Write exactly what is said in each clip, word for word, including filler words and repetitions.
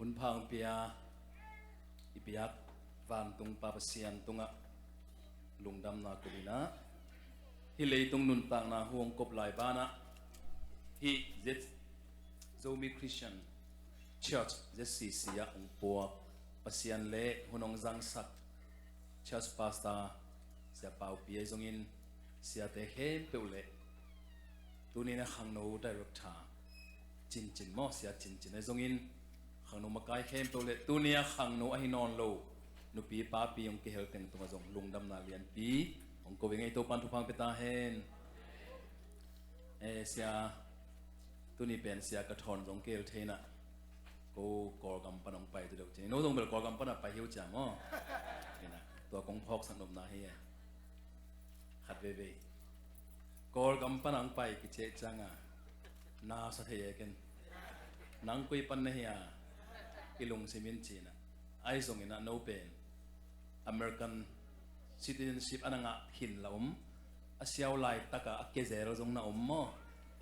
Hun pha hong pia i biak vantung Pa Pasian tungah lungdamna ko ing. Hih leitung nuntakna hun hong kop lai banah hih Z, Zomi Christian Church, Z C C ah hong puak Pasian le hun hong zangsak Church Pastor Sia Pau Pi ahi zongin, siate khempeuh le tuni in a khangno director Cin Cin maw, Sia Cin Cin ahi zongin, khangno makai khempeuh le tuni a khangno ahi nawn lo nupi papi hong kihel teng tungah zong lungdamna lianpi hong ko ing. Ei, Topa'n thupha hong pia ta hen. Eh, Sia, tuni pen Sia ka thawn zong kihel thei in a, ko Kawlgam pan hong pai tu deuh cin. No zong bel Kawlgam pan a pai hi uh cia maw. Ina, tua kong phawksak nopna hi e. Khat veivei Kawlgam pan hong pai kici ciangin na sa thei e ken. Nang koi pan na hi a, i lungsim in ci in a. Ahi zongin a, no pen American citizenship a na ngah khin la om, a siau laitak a a kezel zong na om maw.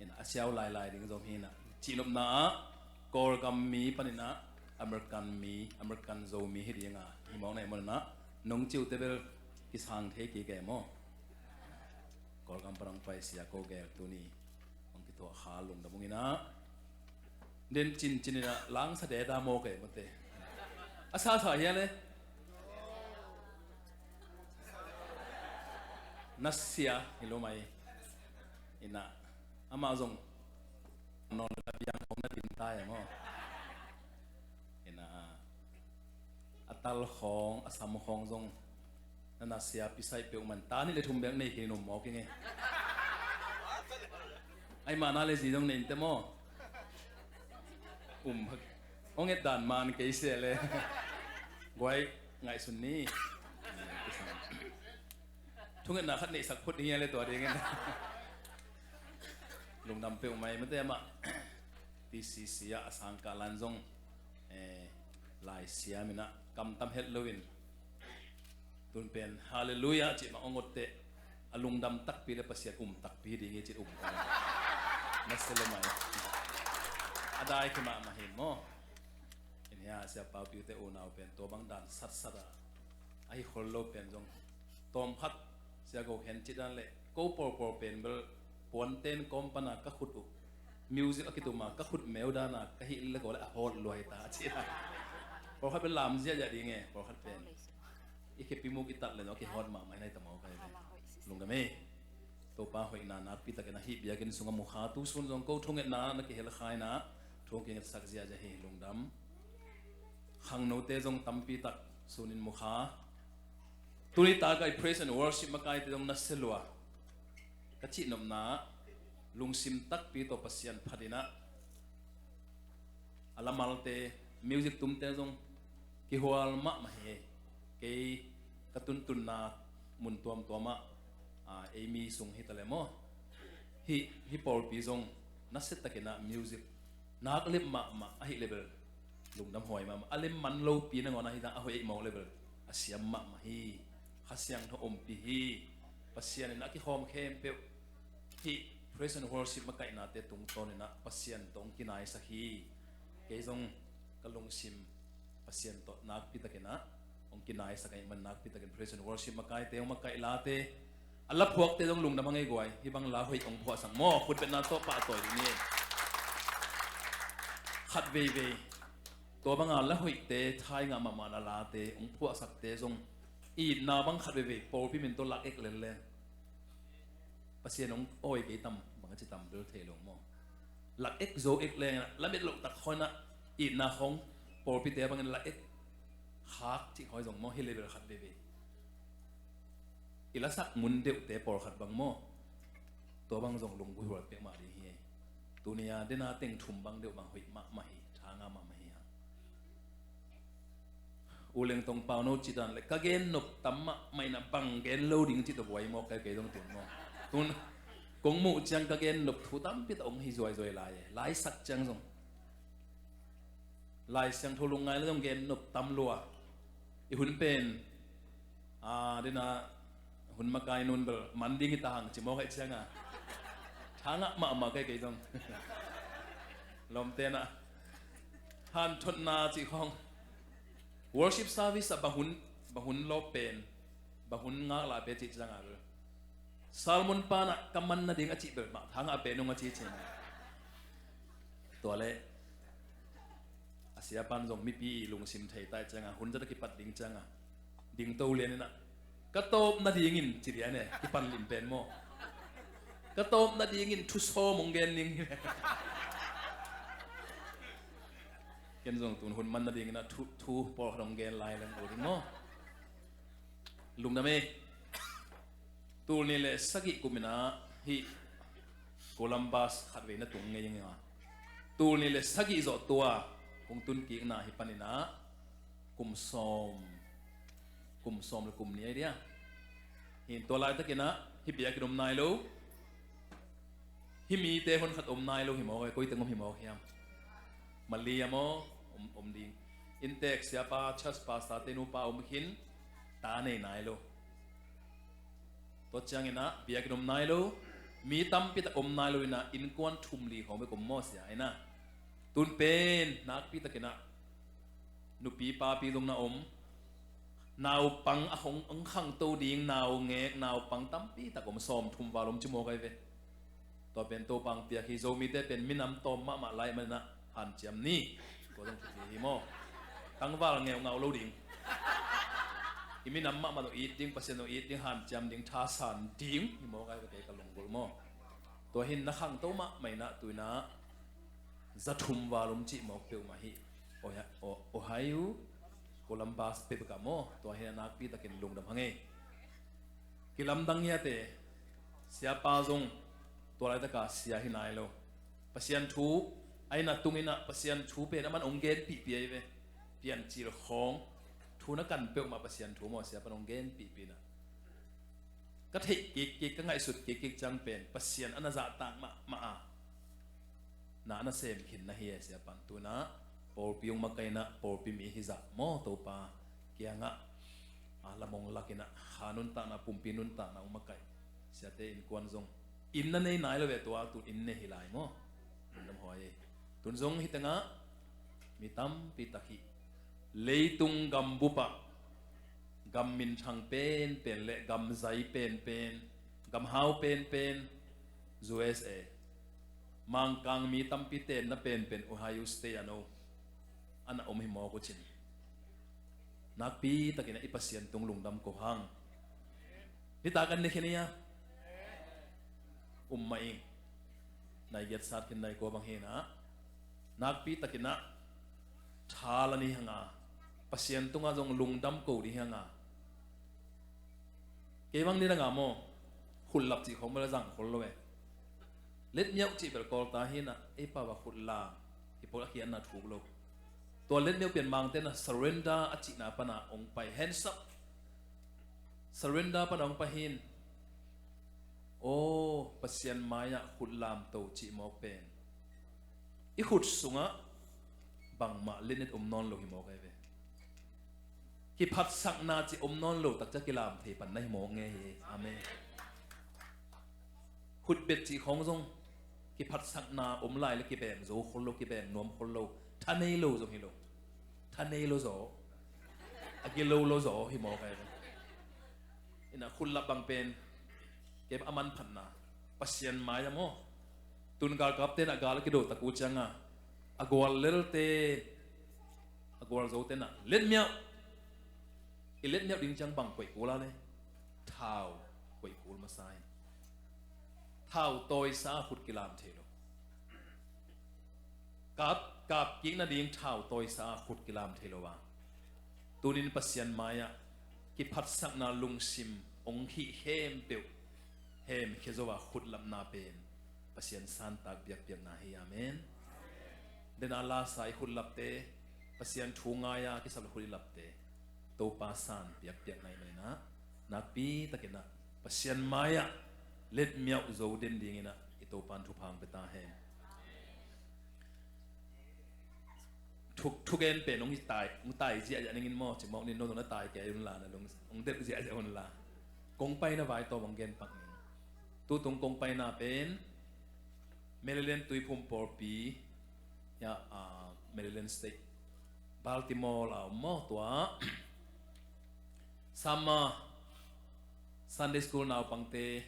Ina, a siau lailai ding zong hi in a, cihnopna ah Kawlgam mi panin a American mi, American Zomi hi ding a, hi mawk na hi mawk in a, nong ci uh te bel kisang thei kei kei maw. Kawlgam pan hong pai Sia ko gel tuni hong kituah kha lungdam ung in a. Den Cin Cin in a langsa de da maw kei maw te. A sasa hi a le. Na sia hi lo mai. Ina, amah zong nawn na biang hong na din ta e maw. Ina, a tal khawng, a sam khawng zong na na sia pisaih peuh man ta nih le thum bek nei kei num mawk ing e. Ai, mah na le zi zong nei in te maw. Um, hong et dan man kei se le. Guai, ngaihsun ni. Thungetna khat neihsak phot ding hi a le tua ding in. Lungdam peuh mai mate amah. T C C ah a sangkah lan zong, eh, lai siam in a kam tam het loin, tun pen Hallelujah cih mah hong otte, a lungdam takpi le Pasian um takpi ding hi cih um ta. Na se lo mai. A dai khia mahmah hi maw. In hia Sia Pau Piu te unau pen tua bang dan satsat a, ahi khol lo pen zong tawm khat Sia Go Hen cih dan le ko pawlpawl pen bel puanten kawm pana ka khut uh music a kitum a ka khut meu dana ka hih le ko le a hawt luai ta a cih dan. Pawlkhat bel lam ziahziah ding e, pawlkhat pen i khepi muk i tat le zong a kihawt mahmah hi nai ta maw kai ve. Lungdam e. Topa hoihna nakpi takin a hih biakinn sungah mukha tu sun zong ko thungetna na kihel kha in a, thu hong kingetsak ziahziah hi lungdam. Khangnote zong tampi tak sunin mukha. Tuni taka i praise and worship makaite zong na se lua. Ka cihnopna ah lungsim takpi tawh Pasian phat in a, a lamalte, music tumte zong kihual mahmah hi. Kei ka tuntunna mun tuamtuam ah, a, ei mi sung hi ta le maw. Hih, hih pawlpi zong nasia takin a music nak lem mahmah ahih le bel lungdam huai mahmah. A lem man lopi nangawn ahi zong a hoih ahih mawk le bel a siam mahmah hi. Kha Siangtho ompih hi. Pasian in a kikhawm khempeuh hih praise and worship makaihnate tungtawn in a Pasian tawh hong kinaisak hi. Kei zong ka lungsim Pasian tawh nakpi takin a hong kinaisak ahih man nakpi takin praise and worship makaite, hong makaih late, a la phuakte zong lungdam a ngei guai. Hih bang la hoih hong phuahsak maw, khutbetna tawh pahtawi ding hi. Khat veivei tua banga la hoihte, thai ngah mahmah la late hong phuahsakte zong itna bang khat veivei pawlpi min tawh lak ek lenlen. Pasian hong awi kei tam bang a ci tam bel thei lo maw. Lak ek zo ek leng in a, lamet loh tak khawng in a, itna khawng pawlpite bangin lak ek khak cih khawng zong maw, hi level khat veivei. I lasak mun deuhte pawlkhat bang maw, tua bang zong lunggulh hual pek mah ding hi. Tuni a dena teng thum bang deuh bang hoih mahmah hi, tha ngah mahmah hi hang. U Leng Tong Pau no cih dan le ka gen nop tam mahmah in a, bang gen lo ding cih tawh buai mawk kei kei zong tun maw. Tun kong muh ciang ka gen nop thu tampi tawh hong hi zuaizuai lai e. Laisak ciang zong, Lai Siangtho lungngai le zong gen nop tam lua. I hun pen a, dena hun makai nun bel man ding hi ta hang ci mawk ahih ciang a, tha ngah mahmah kei kei zong. Lawmte na Hanthotna cih khawng, worship service ah bang hun, bang hun lawp pen, bang hun ngaklah pen cih ciangah bel, sermon pan ah ka man nading a cih bel mah tha ngah pen ung a ci ciangah, tua leh a sia pan zong mipi i lungsim thei ta i ciangah, hun zat a kipat ding ciangah, ding to lian in ah, ka tawp nadingin ci lian e, kipan lim pen maw? Ka tawp nadingin thusawm hong gen ding hi. Ken zong tun hun man nadingin ah thu, thu pawlkhat hong gen lai leng ul ding maw? Lungdam e. Tul nih le sagih kum in ah hih Columbus khatvei na tung ngei ing a, tul nih le sagih zawh tua kong tun kikna hi panin ah kum sawm, kum sawm le kum nih ahi dia. Hin tua laitakin ah hih biakinn om nai lo, hih mite honkhat om nai lo hi mawk e. Koiteng om hi mawk hiam? Malia maw? Om, om ding. Inntek siapa, church pastor te nupa om khin, ta nei nai lo. Tua ciangin ah biakinn om nai lo, mi tampi tak om nai lo in ah innkuan thum li khawng bek om maw sia? Ina tun pen nakpi takin ah nupi papi zong na om, naupang a khong, a khangto ding naungek naupang tampi tak om, sawmthum val om ci mawk ahi ve. Tua pen Topa hong piak hi. Zomite pen minam tawm mahmah lai manin ah hanciam ni. Tua zong thupi hi maw? Tangval ngeungau lo ding. I minam mahmah zong it ding, Pasian zong it ding, hanciam ding, thasan ding hi mawk ahi ve, kei ka lunggulh maw? Tua hin na khangto mahmah in ah tu in ah za thum val om cih mawk peuhmah hi. Ohio, Columbus peuh bek ah maw? Tua hi a, nakpi takin lungdam hang e. Kilamdang ngiat e. Siapa zong tua laitaka sia hi nai lo. Pasian thu a inn ah tung in ah Pasian thu pen aman hong genpihpih ahi ve. Piancil khawng thu na kan peuhmah Pasian thu maw, siapa in hong genpihpih in ah ka theih kikkik, ka ngaihsut kikkik ciang pen Pasian a na zahtak mahmah a, na a na sem khin na hi e, siapa in. Tu in ah pawlpi hong makaih in ah pawlpi mi hi zah maw, Topa kiangah a lam hong lak in ah kha nuntakna, pumpi nuntakna hong makaih. Siate innkuan zong inn na nei nai lo ve, tua tu inn nei hi lai maw? Lungdam huai e. Tun zong hih tengah mi tampi tak hih leitung gambup ah gam minthang penpen le gam zai penpen, gam hau penpen, U S A, Mangkang mi tampi tenna penpen, Ohio State a no, a na om hi mawk uh cin, nakpi takin ah i Pasian tung lungdam ko hang. Nitak an ne khin ia, um mah ing. Nai giat sat khin nai kua bang hi in ah, nakpi takin ah tha la ni hang a, Pasian tungah zong lungdam ko ding hi hang a. Kei bang ni dang a maw, khutlap cih khawng bel a zang khol lo e. Letmiauh cih bel Kawlta hi in ah, ei pau a khutlam hi pawl a khiatna thuk lo. Tua letmiauh pian Mangte in ah surrender a cihna pan a hong pai, hands up. Surrender pan a hong pai hi in. Aw, Pasian mai-ah khut lamto cih mawk pen i khut sungah bangmah letnet om nawn lo hi mawk ahi ve. Kiphatsakna cih om nawn lo takcia kilam thei pan na hi mawk ngei hi. Amen. Khutbet cih khawng zong kiphatsakna om lai le kibeng zo khol lo, kibeng nuam khol lo, tha nei lo zong hi lo. Tha nei lo zaw, a gilo lo zaw hi mawk ahi ve. Ina khutlap bang pen kei a manphatna Pasian mai-ah maw, tun galkapte in a gal a kido tak uh cianga a gual lelte, a gualzote in a letmiauh, i letmiauh ding ciang bang koih kul a le? Thau koih kul masa hi. Thau tawisa a khut kilam thei lo. Kap, kap kik nading thau tawisa a khut kilam thei lo a, tunin Pasian mai-ah kiphatsakna lungsim hong hih khempeuh hemkhia zo a khutlapna pen Pasian santak biakpiakna hi. Amen. Dena lasa i khutlapte, Pasian thu ngai-a kisap le khut i lapte Topa san biakpiakna i maninah nakpi takinah Pasian mai-ah letmiauh zo den dinginah i Topan thupha hong pia ta hen. Thuk, thugen pen hong tai, hong tai ziahziah ningin maw, cimawk nin nong na tai kei unla, na lung hong delh ziahziah unla. Kong paina vai tawm hong gen pak ning. Tutung kong paina pen Maryland Tuiphum pawlpi ah, Maryland State, Baltimore la om maw, tua summer Sunday School naupangte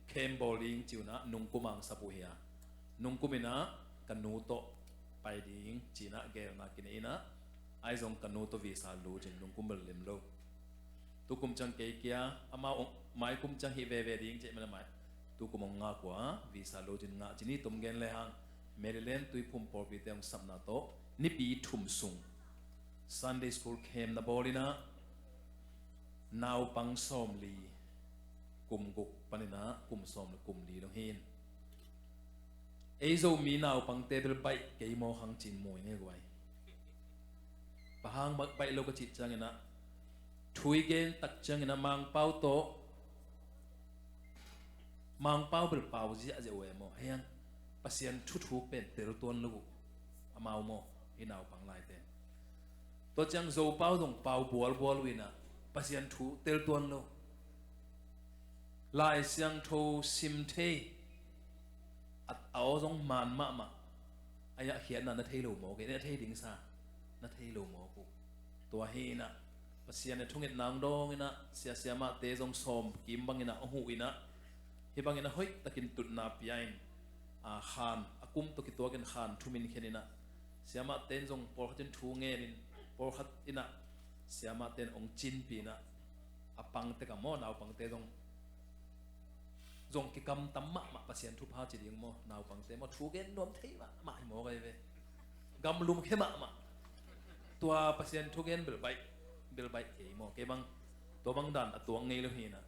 camp bawl ding ci-un ah nungkum ang sap uh hi a, nungkum in ah ka nu tawh pai ding ci-in ah gelna kinei in ah, ahi zong ka nu tawh visa lut in nungkum bel lem lo. Tukum ciang kei kia, amau ong, maikum ciang hih veve ding cih mana mai. Tukum ong ngak uh a, visa lut in ngak ci ni, tom gen le hang. Maryland Tuiphum pawlpite ong sapna tawh Nipi thum sung Sunday School camp na bawl in ah, naupang sawmli, kum guk panin ah kum sawmli, kum li dong hi in. Ei Zomi naupangte bel baih kei maw hang ci-in mu ing ei guai. Bang hang baih lo ka cih ciangin ah, thu i gen tak ciangin ah Mangpau tawh, Mangpau bel pau ziahziah uh e maw, hei hang Pasian thuthuk pen tel tuan lo uh amau maw, hih naupang laite. Tua ciang Zopau zong pau bualbual uh in ah Pasian thu tel tuan lo. Lai Siangtho sim thei, a, a aw zong man mahmah. A yah khiatna na thei lo mawk e, na thei ding sa, na thei lo mawk uh. Tua hi in ah Pasian in thungetna ong dawng in ah, sia siamahte zong sawm kim bangin ah ong huh in ah, hih bangin ah hoih takin tutna pia in, a, khan, a kum tawh kituakin khan thum in khen in ah, siamahte in zong pawlkhat in thu ngen in, pawlkhat in ah siamahte in ong cinpih in ah, a pang tek a maw, naupangte zong, zong kikamtam mahmah, Pasian thupha ci ding maw, naupangte maw, thu gen nuam thei mahmah hi mawk ei ve. Gamlum khe mahmah. Tua Pasian thu gen bel baih, bel baih kei maw, kei bang, tua bang dan a tuak ngei lo hi in ah,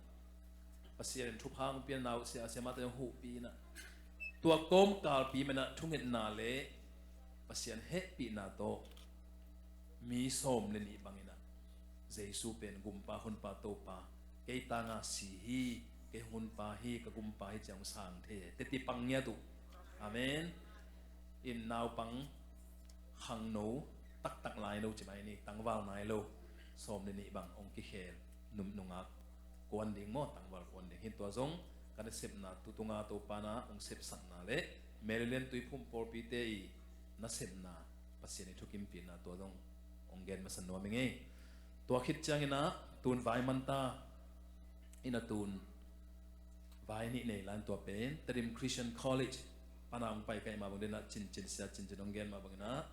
Pasian in thupha ong pia in ah, sia siamahte ong huhpih in ah, tua kawmkalpi men ah thungetna le Pasian hehpihna tawh mi sawm le nih bangin ah, Jesu pen Gumpa, Honpa, Topa, kei tanga si hi, kei Honpa hi, ka Gumpa hi ci-a ong sang thei hi, teti pang ngiat uh. Amen. In naupang khangno taktak lai lo ci mai ni, tangval nai lo sawm le nih bang ong kikhel, nungak kuan ding maw, tangval kuan ding hi. Tua zong ka nasepna, tutunga Topa in ah ong sepsakna le Maryland Tuiphum pawlpite i nasepna, Pasian i thukimpihna, tua zong ong gen masa nuam ing ei. Tua khit ciangin ah tun vai manta in ah, tun vai nih nei lai in, tua pen Tedim Christian College pan a ong pai ka hih mah bang, den ah Cincin, sia Cincin ong gen mah bangin ah,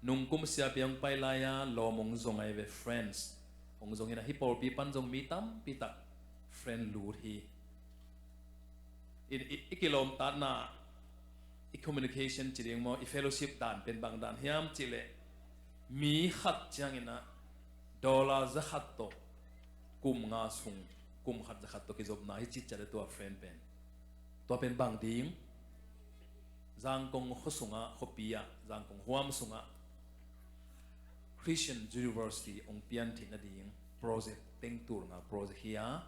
nungkum siapi ong pai lai a lawm ong zong ei ve, friends ong zong in ah, hih pawlpi pan zong mi tampi tak friend lut hi. I, i, i kilawmtatna, i communication ci ding maw, i fellowship dan pen bang dan hiam cih leh, mi khat ciangin ah dollar za khat tawh kum nga sung, kum khat za khat tawh kizopna hi ci ciat a, tua friend pen. Tua pen bang ding? Zangkong khua sungah, khuapi ah, Zangkong huam sungah Christian University ong piantheih nading project, tengtulnga project hi a,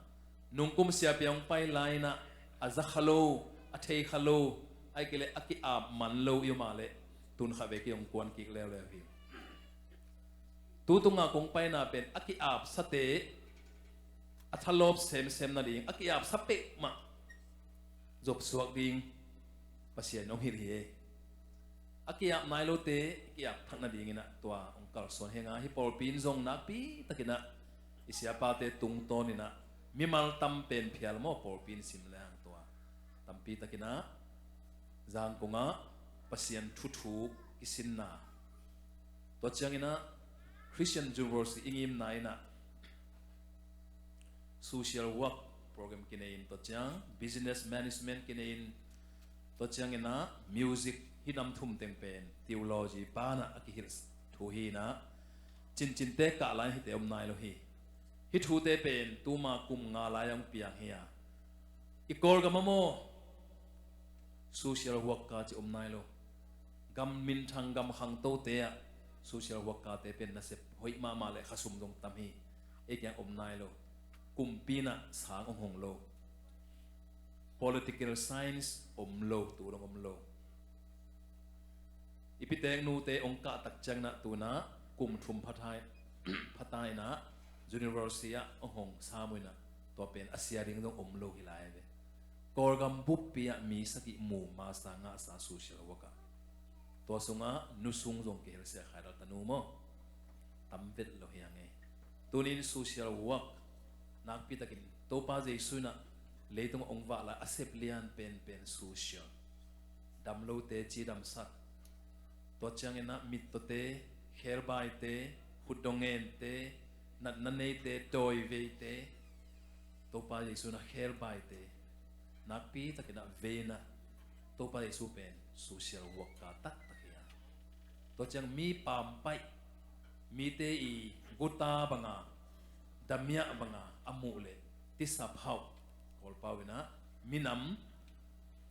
nungkum siapi ong pai lai in ah, a za kha lo, a thei kha lo, ahih kei leh a ki-ap man lo i om a leh, tun kha ve ki ong kuan kik leuleu hi. Tutunga kong paina pen a ki-apsate a thalawp semsem nading, a ki-apsa peuhmah zopsuak ding Pasian ong hilh hi. A ki-ap nai lote ki-ap thak nadingin ah tua ong kalsuan hi ing a, hih pawlpi in zong nakpi takin ah i siapate tungtawnin ah mimal tam pen phial maw, pawlpi in sim le hang tua tampi takin ah Zangkong ah Pasian thuthuk kisinna, tua ciangin ah Christian University i ngimna in ah social work program kinei in, tua ciang business management kinei in, tua ciangin ah music, hih nam thum teng pen theology banah a kihilh thu hi in ah, Cincinte kah lai-in hihte om nai lo hi. Hih thute pen tuma kum nga lai-a hong piang hi a, i Kawlgam ah maw, social worker cih om nai lo. Gam minthang, gam khangtote ah social workerte pen nasep hoih mahmah le khasum zong tam hi. Ei kiang om nai lo. Kumpi in ah sang hong hong lo. Political science om lo, tu dong om lo. I pitek nute hong kah tak ciangin ah tu-in ah kum thum pha ta, pha ta in ah university ah hong hong sam uh in ah, tua pen a sia ding zong om lo hi lai ve. Kawlgam buppi ah mi sagih mu masa ngahsa social worker. Tua sungah nu sung zong kihel sia khai dal tanu maw? Tam vet lo hi hang e. Tunin social work nakpi takin Topa Jesu in ah leitung a ong vah lai a sep lian penpen social. Damlote cidamsak. Tua ciangin ah mittawte, khelbaite, khutdongente, natna neite, dawiveite, Topa Jesu in ah khelbaite nakpi takin ah vei in ah Topa Jesu pen social worker taktak hi a. Tua ciang mi pampaih, mite i guta banga, damiah banga a muh leh tisap hauh Kawlpau in ah minam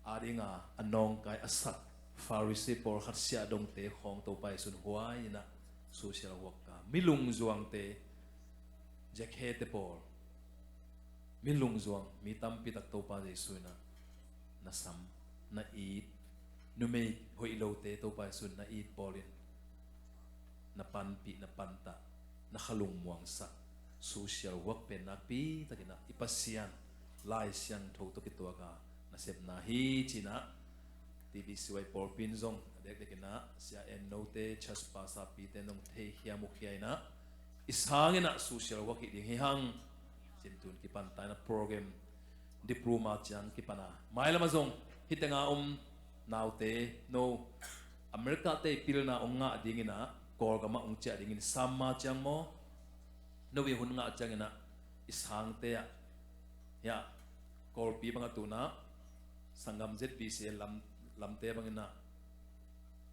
adinga a nawngkai a sak Pharisee pawlkhat siahdongte khawng Topa Jesu in huai in ah social worker, mi lungzuangte, Zakhete pawl, mi lungzuang, mi tampi tak Topa Jesu in ah na sam, na it, numei hoih lote Topa Jesu in na it pawl in na panpih, na pantah, na kha lungmuangsak. Social work pen nakpi takin ah i Pasian Lai Siangtho tawh kituaka nasepna hi ci-in ah T B C Y pawlpi in zong a dekdek in ah Sia En Note, Chas Pastor pite in zong theikhia mukhia in ah i sang in ah social work hih ding hi hang. Cin tun kipan ta in ah program diploma ciang kipan a, mailam ah zong hih teng a om naute, no, America te i pilna ong ngah dingin ah Kawlgam ah ong ciah dingin summer ciang maw, no i hun ngah ciangin ah i sangte ah, hiah Kawlpi bang a tun ah sanggam Z B C A lam, lamte bangin ah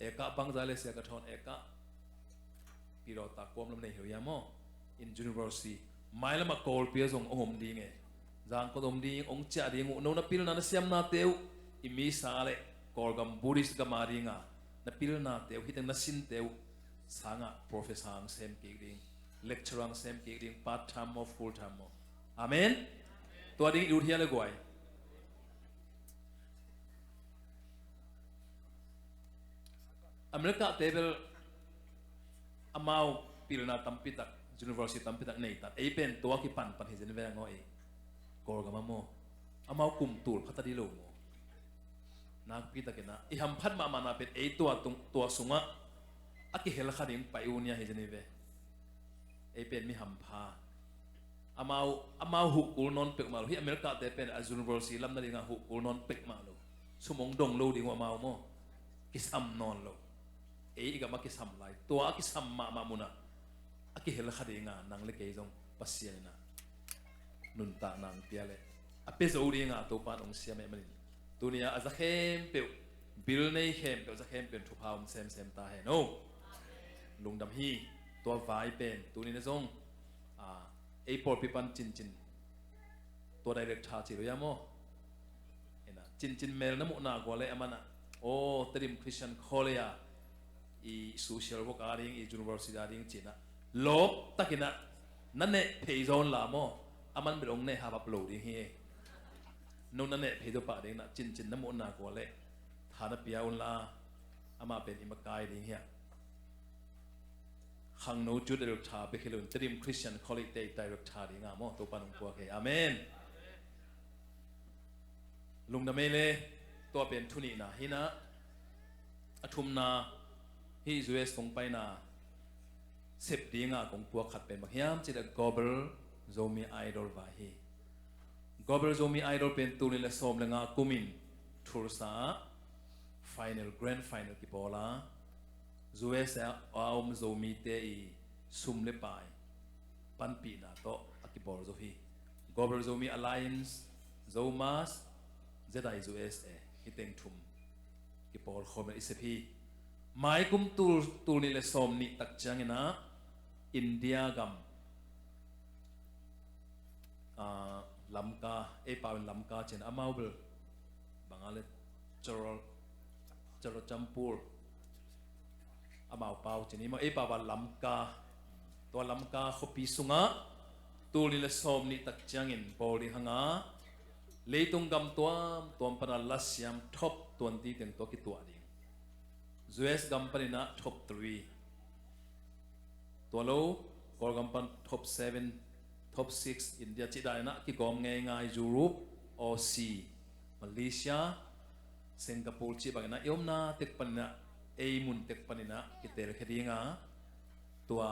eka bangzah le sia ka thawn eka pilawta kuam lam nei hi lo ia maw? In university mailam ah Kawlpi ah zong ong om ding e. Zangkot om ding, ong ciah ding uh, no na pilna na siamnate uh i misa le Kawlgam Buddhist gam a dinga na pilnate uh, hih teng na sinte uh sangah professor ang sem kik ding, lecturer ang sem kik ding, part time maw, full time maw. Amen. Tua ding i ut hia le guai. America te bel amau pilna tampi tak, university tampi tak nei ta. Ei pen tua kipan pan hi zen veng aw ei. Kawlgam ah maw, amau kum tul pha ta di lo maw. Nakpi takin ah i hamphat mahmahna pen ei tua tung, tua sungah a kihel kha ding pai uh nia hi zen hi ve. Ei pen mi hampha. Amau, amau huh kul nawn pek mah lo. Hih America te pen a university lam nadingah huh kul nawn pek mah lo. Sum ong dong lo ding uh amau maw. Kisam nawn lo. Ei i gam a kisam lai, tua a kisam mahmah munah a kihel kha dinga nang le kei zong Pasian in ah nuntakna ong pia leh a pia zo dinga Topa in ong siam ahih manin, tuni a a za khempeuh, bil nei khempeuh, za khempeuh in thupha om semsem ta hen aw. Lungdam hi. Tua vai pen tuni na zong, ah, ei pawlpi pan cincin, tua director ci lo ia maw? Ina, cincin mel na muhna gua le aman ah, aw, Tedim Christian College ah i social work a ding, i university a ding ci-in ah lawp takin ah na neh phei zaw un la maw? Aman bel ong neh hapap lo ding hi. No na neh phei zaw pah ding in ah cincin na muhna gua le tha na pia un la, amah pen i makai ding hi ah. Khangno cu director bek hi lo in Tedim Christian College te i director dinga maw, Topa in ong puak hi. Amen. Lungdam ei le. Tua pen thu nihna hi in ah, a thumna hih U S kong paina sep dinga kong puak khat pen bang hiam cih leh Global Zomi Idol vai hi. Global Zomi Idol pen tul nih le sawm le nga kumin Tulsa ah final, grand final kibawl a, U S a om Zomite i sum le pai panpihna tawh a kibawl zo hi. Global Zomi Alliance, Zomas, Z I U S A, hih teng thum kipawl khawm in i sep hi. Mai kum tul, tul nih le sawm nih tak ciangin ah India gam, ah, Lamka, ei pau in Lamka ci-in, amau bel bang a le Churachandpur, amau pau ci-in, ei pau a Lamka, tua Lamka khuapi sungah tul nih le sawm nih tak ciangin bawl ding hang a, leitung gam tuamtuam pana lasiam top twenty teng tua kituah ding. U S gam panin ah top three. Tua lo, Kawlgam pan top seven, top six, India cih dan in ah kigawm ngeingai, Europe, Aussie, Malaysia, Singapore cih bangin ah i omna tek panin ah ei mun tek panin ah kitelkhia ding a, tua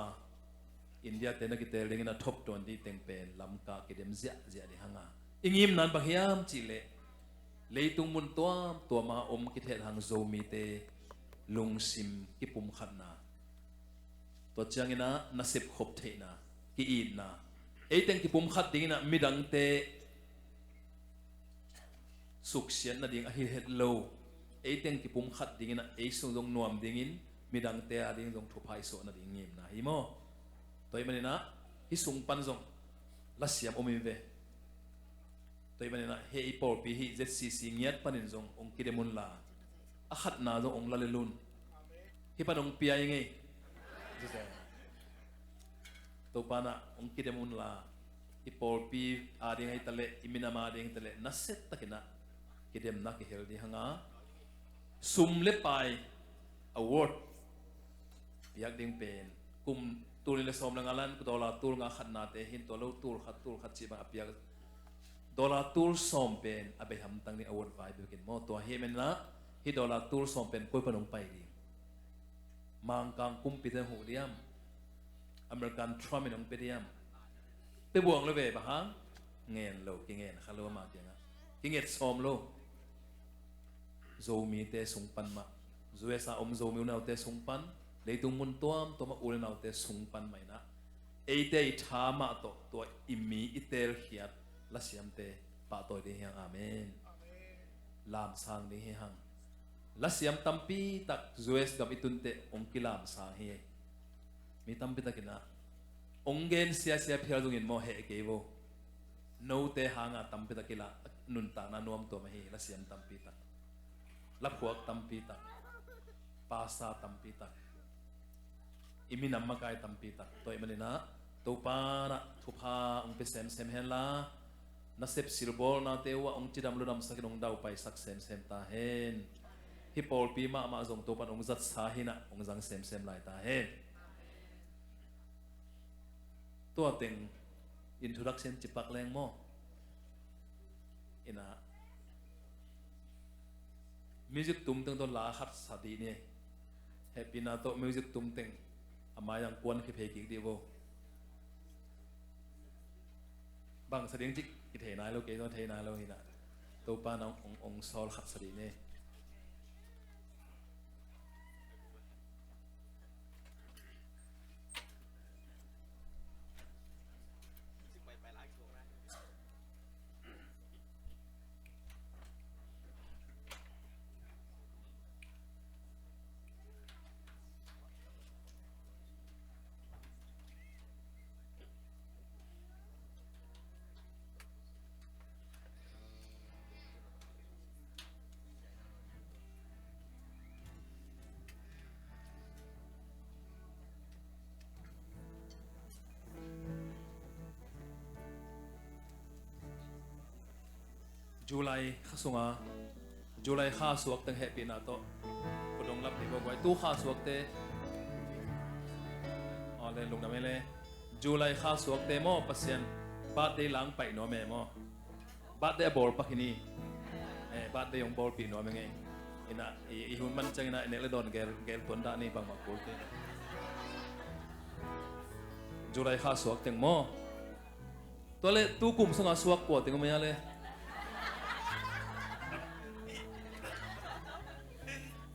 India te na kitel dingin a thop tuan ding teng pen Lamka kidem ziahziah ding hang a, i ngimna in bang hiam cih leh leitung mun tuamtuam a om kithet hang Zomite lungsim kipumkhatna, tua ciangin ah nasep khop theihna, ki-itna, ei teng kipumkhat dingin ah midangte suksiat nading ahi het lo, ei teng kipumkhat dingin ah ei sung zong nuam dingin midangte a ding zong thupha i suah nading ngimna hi maw? Tua ahih manin ah hih sung pan zong lasiam om in ve. Tua ahih manin ah hih i pawlpi hih Z C C ngiat panin zong hong kidem un la, a khatna zong hong la lel un. Hih pan hong pia i ngei. Topa in ah hong kidem un la, i pawlpi a ding ahi ta leh, i minam a ding ahi ta leh, nasia takin ah kidemna kihel ding hang a, sum le pai award piak ding pen kum tul nih le sawm le nga lan dollar tul nga khatnate hi in, tua lo tul khat, tul khat cih bang a piak dollar tul sawm pen a bei hamtang ding award vai bek in maw? Tua ahih manin ah hih dollar tul sawm pen koi pan hong pai ding? Mangkang kumpite huh diam? American Trump in hong pia diam? Pia buang lo ve, bang hang? Ngen lo, kingen kha lo ama kiangah. Kinget sawm lo. Zomite sung pan mah, U S A om Zomi unaute sung pan, leitung mun tuamtuam a u le naute sung pan mah in ah, eite i tha mah tawh tua i mi i telkhiat lasiamte pahtawi ding hi hang. Amen. Lamsang ding hi hang. Lasiam tampi tak U S gam i tun teh hong kilamsang hi. Mi tampi takin ah hong gen siasia phial zongin maw, heh kei vo. Note hanga tampi tak i la, nuntakna nuamtuam ahi, lasiam tampi tak, laphuak tampi tak, pasa tampi tak, i minam makai tampi tak. Tua ahih manin ah Topa in ah thupha hong pia semsem hen la, nasep silbawlnate uh ah hong cidam ludamsak in hong daupaisak semsem ta hen. Hih pawlpi mahmah zong Topa in hong zatsa hi in ah hong zang semsem lai ta hen. Tua teng introduction cipak leng maw? In ah music tum teng tawh la khat sa dih ni. Hehpihna tawh music tum teng a mai-ah kuan khia phei kik dih vo. Bang sa ding cih kithei nai lo, kei zong thei nai lo hi in ah, Topa in hong, hong, hong sawl khat sa dih ni. July kha sunga, July kha suak teng hehpihna tawh kudong lap ni baw guai, tu kha suakte. Aw le, lungdam e le. July kha suakte maw, Pasian birthday lang paih nuam e maw? Birthday a bawl pak hi ni. Eh, birthday hong bawlpih nuam e ngei. In ah i, i hun man ciangin ah i nek le dawn gel, gel tuan dah ni, bangmah kul te. July kha suak teng maw? Tua leh tu kum sunga suak kua teng om hia le?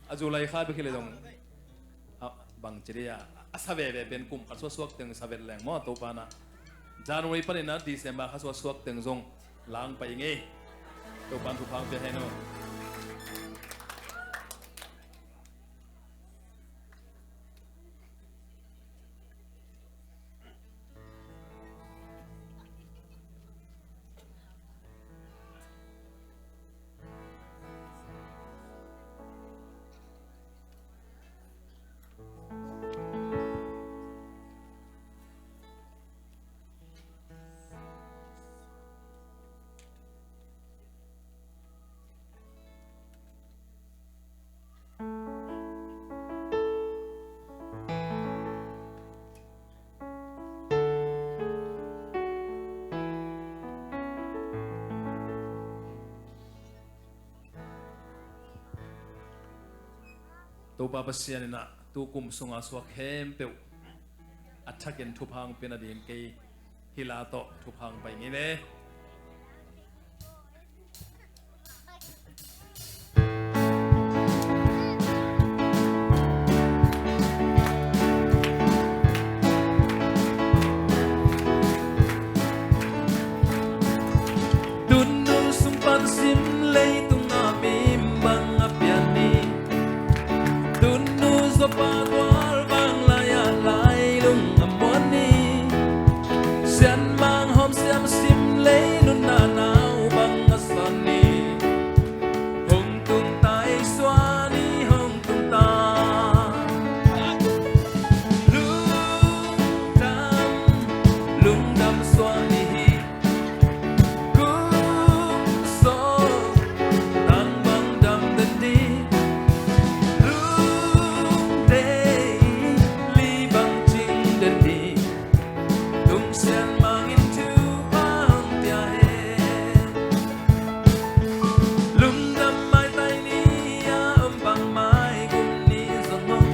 A July kha bek hi leh zong, a, bang ci dih a, a sa veve pen kum khat suaksuak teng sa vet leng maw, Topa in ah. January panin ah December kha suaksuak teng zong lang pai ngei. Topa in thupha hong pia hen aw. Topa Pasian in ah tukum sunga suak khempeuh a thakin thupha hong pia nading kei hila tawh thupha hong pai ngei ve. Tunnu sung pan sim leitung a mim bang a pian ni. Tunnu Joppa gual bang lai-ah lailung a muan ni. Sianmang hawm siam sim lei nunna nau bang a suan ni. Hong tung ta ei suan ni, hong tung ta. Lungdam, lungdam suan ni hi. Kum sawm tang bang dam den ding. Lungdei li bang cing den ding. Tung Sianmang in thupha hong pia hen. Lungdam maitai ni a om bangmah i gum ni zong om.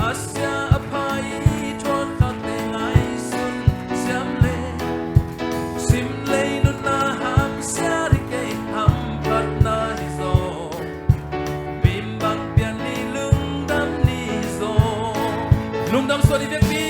A sia a pha i thuak khakte ngaihsun siam le. Sim lei nunna hamsia ri kei hamphatna hi zaw. Mim bang pian ni lungdam ni hi zaw. Lungdam suan ni biakpi.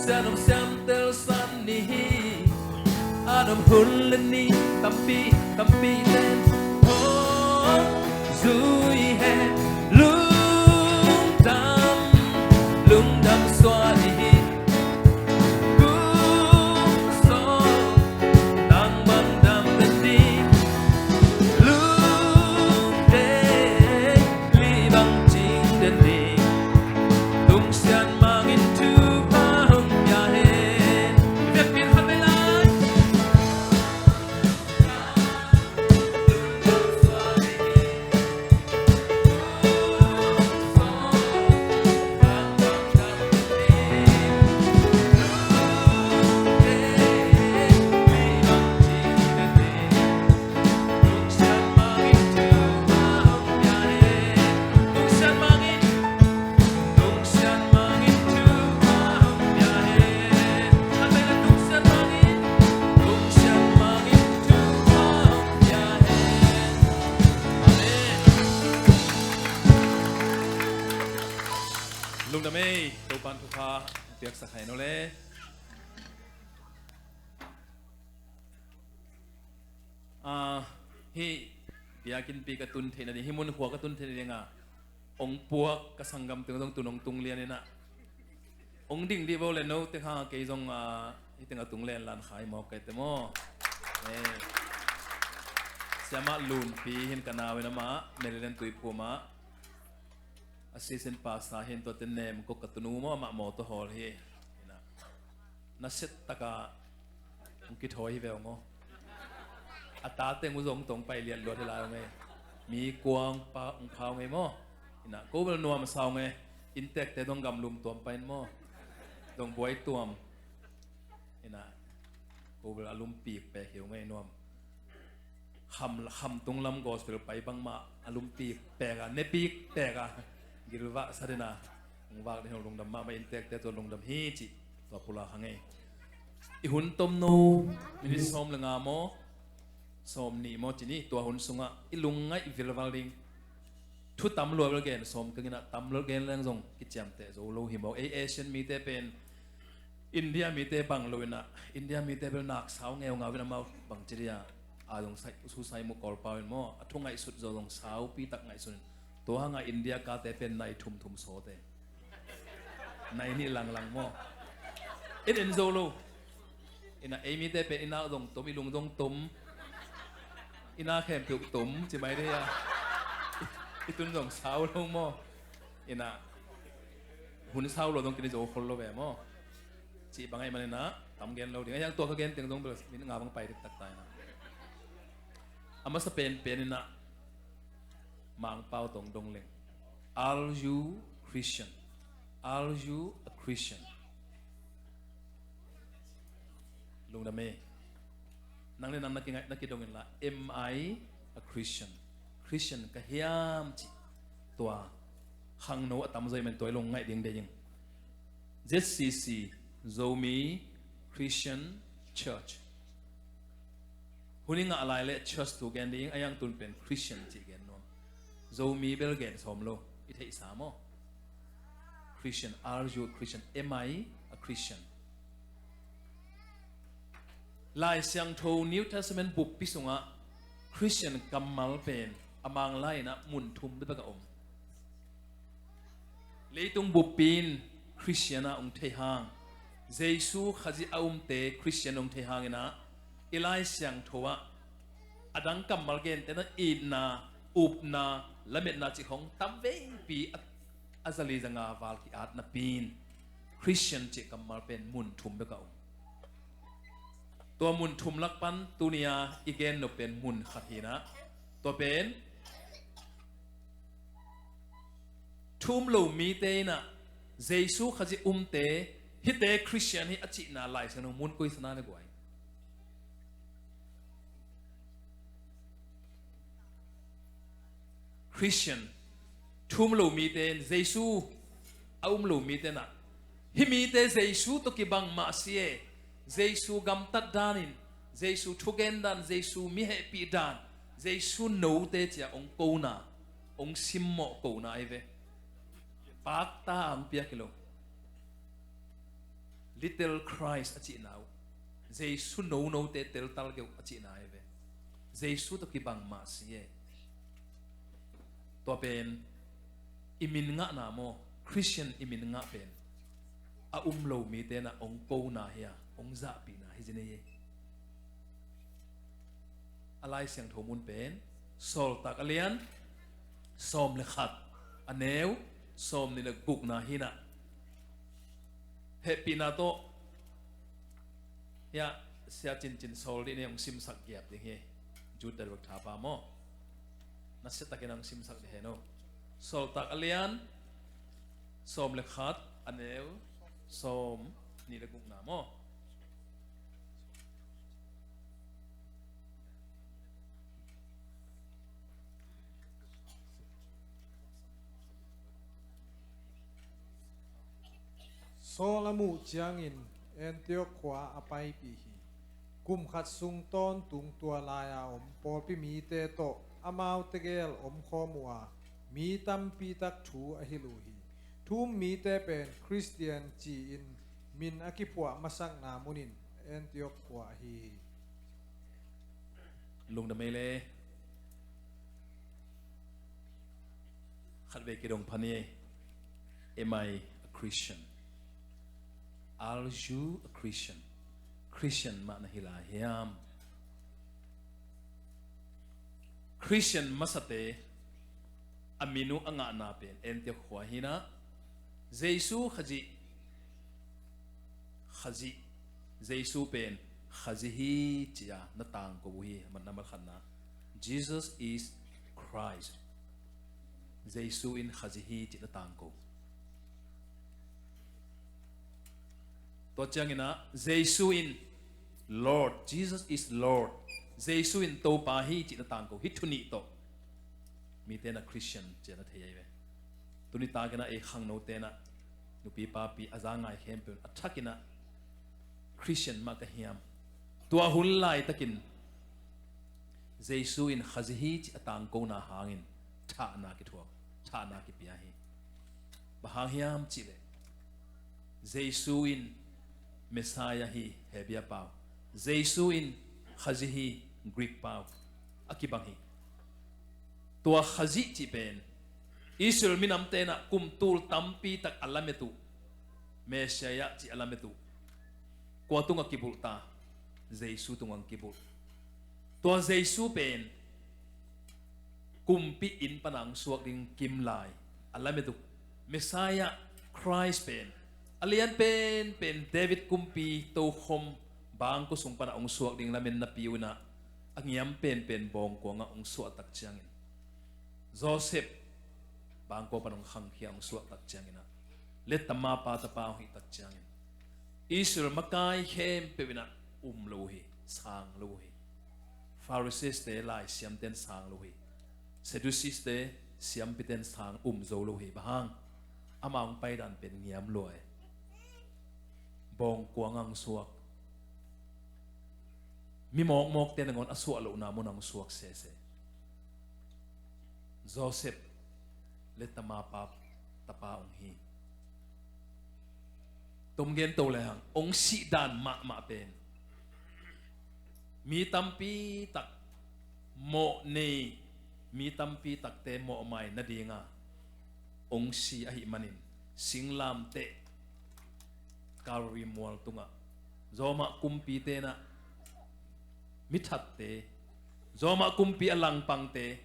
Sianom siam tel san ni hi. A nop hun le ni tampi tampi ten hong zui hen. Lungdam, lungdam suan ni hi. Kum sawm tang bang dam den ding. Lungdei li bang cing den ding. Tung Sianmang in thupha hong pia hen. Biakpi'n khat vei lai. Lungdam ei, Topa'n thupha piaksak hai no le. Ah, hih biakinnpi ka tun theih nading, hih mun khua ka tun theih nading a ong puak ka sanggam teng zong tun ong tung lian in ah. Ong ding dih bo le no te kha kei zong, ah, hih teng a tung len lan khai mawk kai te maw. Eh. Siamah Lunpi hin ka nau in amah Maryland Tuiphum ah assistant pastor hin, tuate nem kok ka tunu maw, amah mawtaw hawl hi. Ina, naset taka hong kithawi hi ve ong aw. A tate hong zong tong pai lian luat hi lai ong ei. Mi kuang pa hong pha ong ei maw. Ina, ko bel nuam sa ong ei. Inntekte dong gamlum tuam pai in maw. Dong buai tuam. Ina, ko bel a lumpik pek hi ong ei nuam. Kham, khamtung lam gospel pai bangmah a lumpik pek a, nepik pek a, gilvah sa den a, hong vak den hi, lungdam mahmah, inntekte tua lungdam hi cih tua pulak hang ei. I hun tomno, minit sawm le nga maw, sawm nih maw, ci ni, tua hun sungah i lungngaih vilval ding. Thu tam lua bel gen sawm keng in ah, tam lua gen leng zong kiciamteh zo lo hi maw. Ei Asian mite pen India mite bang lo in ah, India mite bel nak sau ngeungau in amau bang ci dia, a zong sai, su sai mu Kawlpau in maw, a thu ngaihsut zo zong saupi tak ngaihsun in. Tua hanga India kate pen nai thum thum sawte. Nai nih langlang maw. In en zo lo. Ina ei mite pen ina zong tum, i lung zong tum. Ina khempeuh tum, ci mai dei a. I tun zong sau lo maw. Ina hun sau lo zong kini zo khol lo ve maw. Ci bang ai man ina tam gen lo ding. Ai yang tua ka gen teng zong bel min nga bang pai dik tak ta ina. A masa pen pen ina Mangpau tong dong leng. Are you Christian? Are you a Christian? Lungdam e. Nang le nang na kingaih, na kidong inla, am I a Christian? Christian ka hiam cih tua khangno a tamzaw i men tua i lungngaih ding deih ing. Z C C, Zomi Christian Church. Hun i ngah lai le church tu gen ding, a yang tun pen Christian cih gen nuam. Zomi bel gen sawm lo, i theihsa maw? Christian, are you a Christian? Am I a Christian? Lai Siangtho New Testament buppi sungah Christian kammal pen a Manglai inah mun thum bekbek a om. Leitung buppi in Christian ah hong thei hang, Jesu Khazih a umte Christian hong thei hang inah, i Lai Siangtho ah a dang kammal gente na itna, upna, lametna cih hong tam veipi a, a zali zanga val ki-at napi in Christian cih kammal pen mun thum bek a om. Tua mun thum lak pan tuni-a i gen nop pen mun khat hi inah, tua pen thu um lo mite inah Jesu Khazih umte hihte Christian hi a cihna Lai Siangtho mun koi sa na le guai? Christian, thu um lo mite, Jesu a um lo mite inah, hih mite Jesu tawh kibang mah si e, Jesu gamtat danin, Jesu thugen dan, Jesu mi hehpih dan, Jesu note cia hong kona, hong simmawh kona ahi ve. Pakta a hong piak hi lo. Little Christ a cihna uh, Jesu nonote teltal keuh a cihna ahi ve. Jesu tawh kibang mah si e. Tua pen i min ngahna maw, Christian i min ngah pen a um lo mite inah hong kona hi a, hong zahpihna hi zi nei e. A Lai Siangtho mun pen Sawltak a lian sawm le khat, a neu sawm nih le gukna hi inah, hehpihna tawh hiah Sia Cincin Sawl dih nei hong simsak giap ding hi. Jude Direct thapa maw, nasia takin hong simsak dih hen aw. Sawltak a lian sawm le khat, a neu sawm nih le gukna maw. Saul a muh ciangin Antiok khua a paipih hi. Kum khat sung tawntung tua lai-a om pawlpi mite tawh amau tegel omkhawm uh a, mi tampi tak thu a hilh uh hi. Thu um mite pen Khristian ci-in min a kiphuah masakna mun in Antiok khua ahi hi. Lungdam ei le. Khatvei kidong pha ni ei. Am I a Christian? Are you a Christian? Christian mah na hi lai hiam? Khristian masate a min uh a ngahna pen Antiok khua hi inah, Jesu Khazih, Khazih, Jesu pen Khazih hi ci-a na tangko uh hi. Mat na mat khatna, Jesus is Christ. Jesu in Khazih hi ci na tangko. Tua ciangin ah Jesu in Lord, Jesus is Lord, Jesu in Topa hi cih na tangko. Hih thu nih tawh mite na Christian ci na thei ahi ve. Tuni takin ah ei khangnote na nupi papi a za ngai khempeuh a thakin ah Christian mah ka hiam? Tua hun laitakin Jesu in Khazih hi cih a tangkona hangin thahna kithuak, thahna kipia hi. Bang hang hiam cihleh Jesu in Messiah hi, Hebia pau. Jesu in Khazih hi, Greek pau a kibang hi. Tua Khazih cih pen Israel minamte in ah kum tul tampi tak a lamet uh, Messiah cih a lamet uh, kua tungah kibulh ta? Jesu tungah kibulh. Tua Jesu pen kumpi inn pana hong suak ding kimlai a lamet uh, Messiah Christ pen a lian penpen David kumpi tokhom bangkua sung pana hong suak ding lamen napi uh in ah, a ngiam penpen bawngkuangah hong suah tak ciangin, Joseph bangkua pana hong khangkhia hong suah tak ciangin ah, leh tama pa tapa hong hih tak ciangin, Israel makai khempeuh in ah um lo uh hi, sang lo uh hi. Pharisees-te, laisiamte in sang lo uh hi. Sadducees-te, siampite in sang, um zo lo uh hi. Bang hang? Ama hong paidan pen ngiam lua hi. Bawngkuangah hong suak. Mi mawkmawkte nangawn a suah lohna munah hong suak sese. Joseph leh tama pa tapa hong hi. Tua gen to lehang hong sihdan mahmah pen mi tampi tak mawh nei, mi tampi takte mawhmai nadinga hong si ahih manin, singlamteh Calvary mual tungah Roma kumpite in ah, mi thatte, Roma kumpi a langpangte,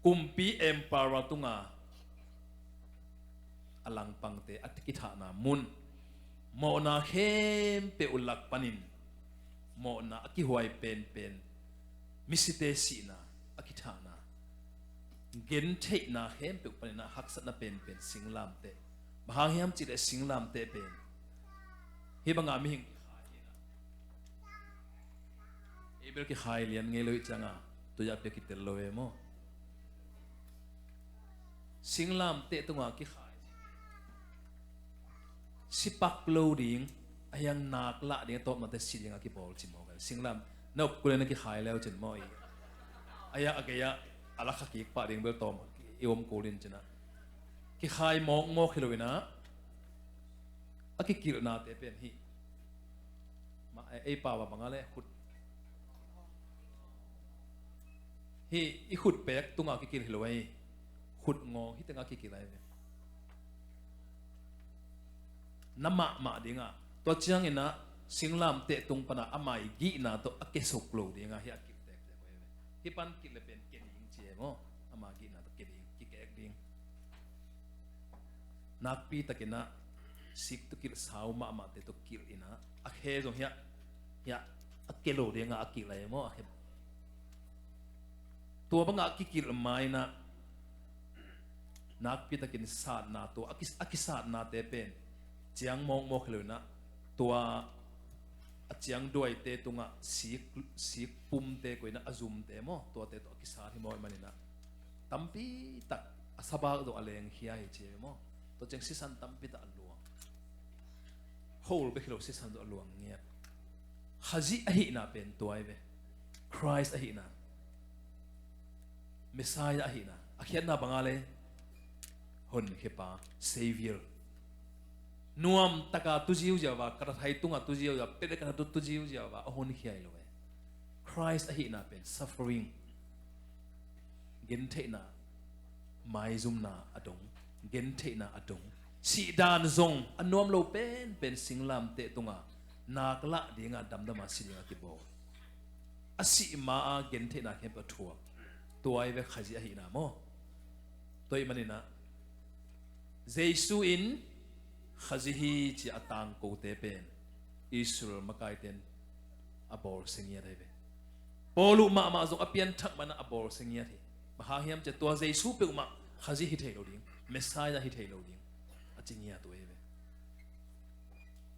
kumpi emperor tunga a langpangte a kithahna mun, mawhna khempeuh lak panin mawhna a kihuai penpen, misite sihna a kithahna, gentheihna khempeuh panin ah haksatna penpen singlamteh. Bang hang hiam cih leh singlamteh pen hih banga mihing ei bel kikhai lian ngei lo ih cianga, tui-ah pia kitel lo e maw? Singlamteh tunga kikhai, sipak lo ding, a hiang nak lah ding, a tawpnate si dinga kibawl ci maw? Singlam na up kule na kikhai leu cin maw? Ih a hiang a gei-ah a la kha kik pah ding bel tawm i om kul in cinah, kikhai mawkmawk hi lo inah, a kikilhnate pen hih mah ei pau a bangah le khut, hih i khutpek tunga kikilh hi lo ei. Khutngawng hih tengah kikilh ahi ve. Na mahmah dingah, tua cianginah singlamteh tung panah ama i gihna tawh a kesuk lo dingah hih a kilh tektek uh ahi ve. Hih pan kilh le pen ke ding ci e maw? Ama gihna tawh ke ding, kikek ding. Nakpi takinah sik tawh kilh, sau mahmahte tawh kilh inah, a khe zong hiah, hiah a ke lo dingah a kilh ahi maw? A khe. Tua bangah a kikilh ma inah nakpi takin satna tua a ki, a kisatnate pen ciang mawkmawk hi lo inah, tua a ciang duaite tungah sik, sik pumte koih inah a zumte maw, tuate tawh a kisat hi maw? Ih maninah tampi tak a sabak zawh a lengkhia hi ci e maw? Tua ciang sisan tampi tak a luang. Khol bek hi lo, sisan zawh a luang ngiat. Khazih ahihna pen tua ahi ve. Christ ahihna, Messiah ahihna a khiatna bangah le honkhiapa, Savior. Nuam taka tu ziauziau a, ka thathai tunga tu ziauziau a, pet le ka thathai tu ziauziau a a honkhia hi lo e. Christ ahihna pen suffering, gentheihna maizumna a dong, gentheihna a dong, sihdan zong a nuam lo penpen singlamteh tunga nak lah dinga damdama si dinga kibawl. A sih ma-a gentheihna khempeuh a thuak. Tua ahi ve Khazih ahihna maw? Tua ih maninah Jesu in Khazih hi ci a tangkote pen Israel makaite in a bawlsia ngiat ahi ve. Paul uh mahmah zong a pianthak manah a bawlsia ngiat hi. Bang hang hiam cia tua Jesu peuhmah Khazih hi thei lo ding, Messiah hi thei lo ding a ci ngiat uh ahi ve.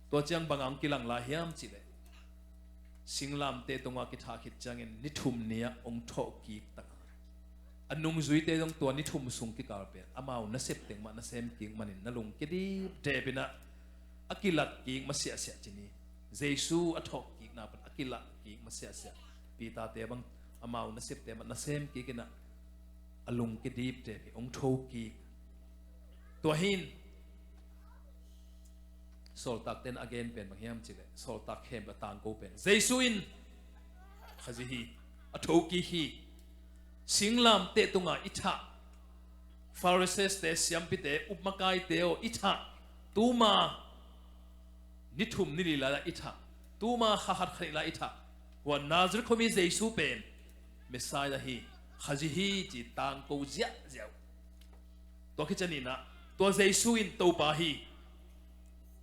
Tua ciang bang hong kilang lai hiam cihleh, singlamteh tungah kithah khit ciangin ni thum ni-ah hong thawhkik taka, a nungzuite zong tua ni thum sung kikal pen amau nasep teng mah nasem kik manin na lungkia dipdep inah a kilatkik masiahsiah ci ni. Jesu a thawhkikna pan a kilatkik masiahsiah. Peter-te bang amau nasepte mah nasem kik inah a lungkia dipdep hi, hong thokik. Tua hin Sawltakte in a gen pen bang hiam cihleh, sawltak khempeuh a tangko pen Jesu in Khazih hi. A thokik hi. Singlamteh tungah i thah, Pharisees-te, siampite, upmakaite aw, i thah. Tuma ni thum ni li lai-ah i thah. Tuma kha khat kha nih lai i thah. Hua Nazareth khuami Jesu pen Messiah hi. Khazih hi ci tangko ziahziah uh. Tua khit ciangin ah, tua Jesu in Topa hi.